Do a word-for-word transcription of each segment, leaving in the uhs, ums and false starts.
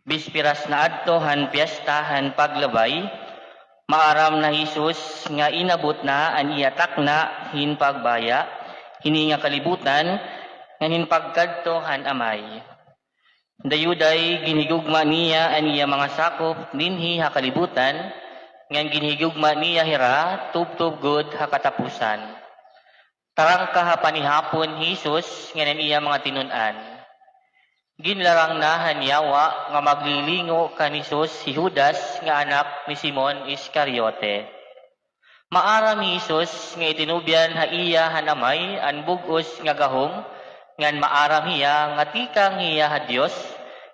Bispiras na adto han Piyesta han Paglabay, maaram na hi Jesus nga inabot na an iya takna hin pagbaya hini nga kalibutan ngan hin pagkadto han Amay. Dayuday ginhigugma niya an iya mga sakop dinhi ha kalibutan, ngan ginhigugma niya hira tubtob gud ha katapusan. Tarangka ha panihapon hi Jesus ngan an iya mga tinun-an. Ginlarang na han yawa nga maglilingo kan Jesus hi Judas nga anak ni Simon Iscariote. Maaram hi Jesus nga itinubyan ha iya han Amay an bug-os nga gahom, ngan maaram hiya nga tikang hiya ha Dios,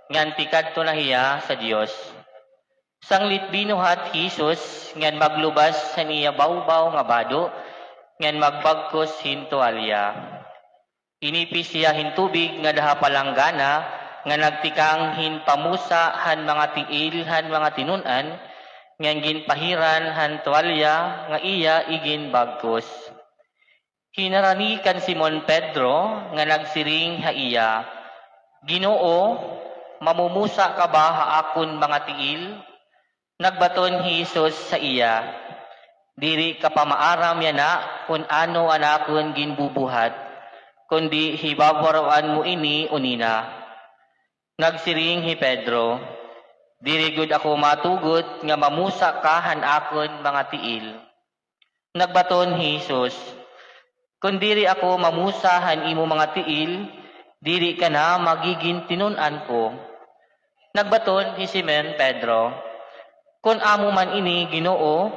ngan tikadto na hiya sa Dios. Sanglit binuhat hi Jesus ngan maglubas han iya bawbaw nga bado, ngan magbagkos hin tuwalya. Inipis hiya hin tubig ngada ha palanggana nga nagtikang hin pamusa han mga tiil han mga tinun-an, ngan ginpahiran han tuwalya nga iya iginbagkos. Hinarani kan Simon Pedro nga nagsiring ha iya, "Ginoo, mamumusa ka ba ha akon mga tiil?" Nagbaton hi Jesus ha iya, "Diri ka pa maaram yana kon ano an akon ginbubuhat, kundi hibabaroan mo ini unina." Nagsiring hi Pedro, "Diri gud ako matugot nga mamusa ka han akon mga tiil." Nagbaton hi Jesus, "Kon diri ako mamusa han imo mga tiil, diri ka na magigin tinun-an ko." Nagbaton hi Simon Pedro, "Kon amo man ini, Ginoo,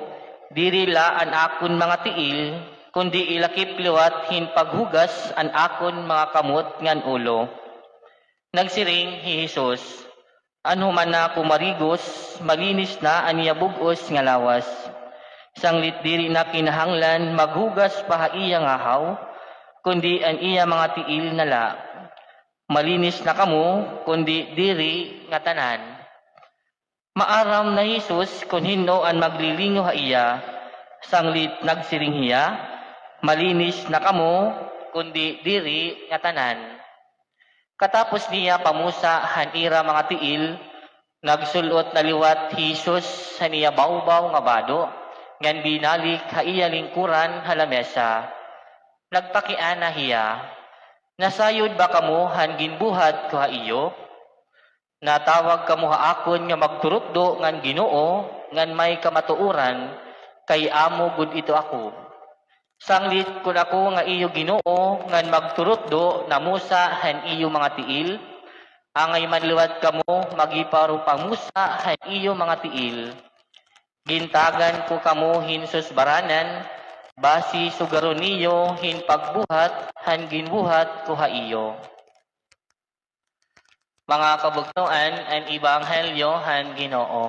diri la an akon mga tiil, kundi ilakip liwat hin paghugas an akon mga kamot ngan ulo." Nagsiring hi Jesus, "An human na kumarigos, malinis na an iya bug-os nga lawas. Sanglit diri na kinahanglan maghugas pa ha iya ngahaw, kundi an iya mga tiil na la. Malinis na kamo, kundi diri ngatanan." Maaram na hi Jesus kon hin-o an maglilingo ha iya, sanglit nagsiring hiya, "Malinis na kamo, kundi diri ngatanan." Katapos niya pamusa han ira mga tiil, nagsul-ot na liwat hi Jesus han iya bawbaw nga bado, ngan binalik ha iya lingkuran ha lamesa. Nagpakiana hiya, "Nasayod ba kamo han ginbuhat ko ha iyo? Natawag kamo ha akon nga magturutdo ngan Ginoo ngan may kamatuoran, kay amo gud ito ako. Sanglit kon ako nga iyo Ginoo ngan magturutdo namusa han iyo mga tiil, angay man liwat kamo maghiparupamusa han iyo mga tiil. Gintagan ko kamo hin susbaranan, basi sugaron niyo hin pagbuhat han ginbuhat ko ha iyo." Mga kabugtoan, an Ebanghelyo han Ginoo.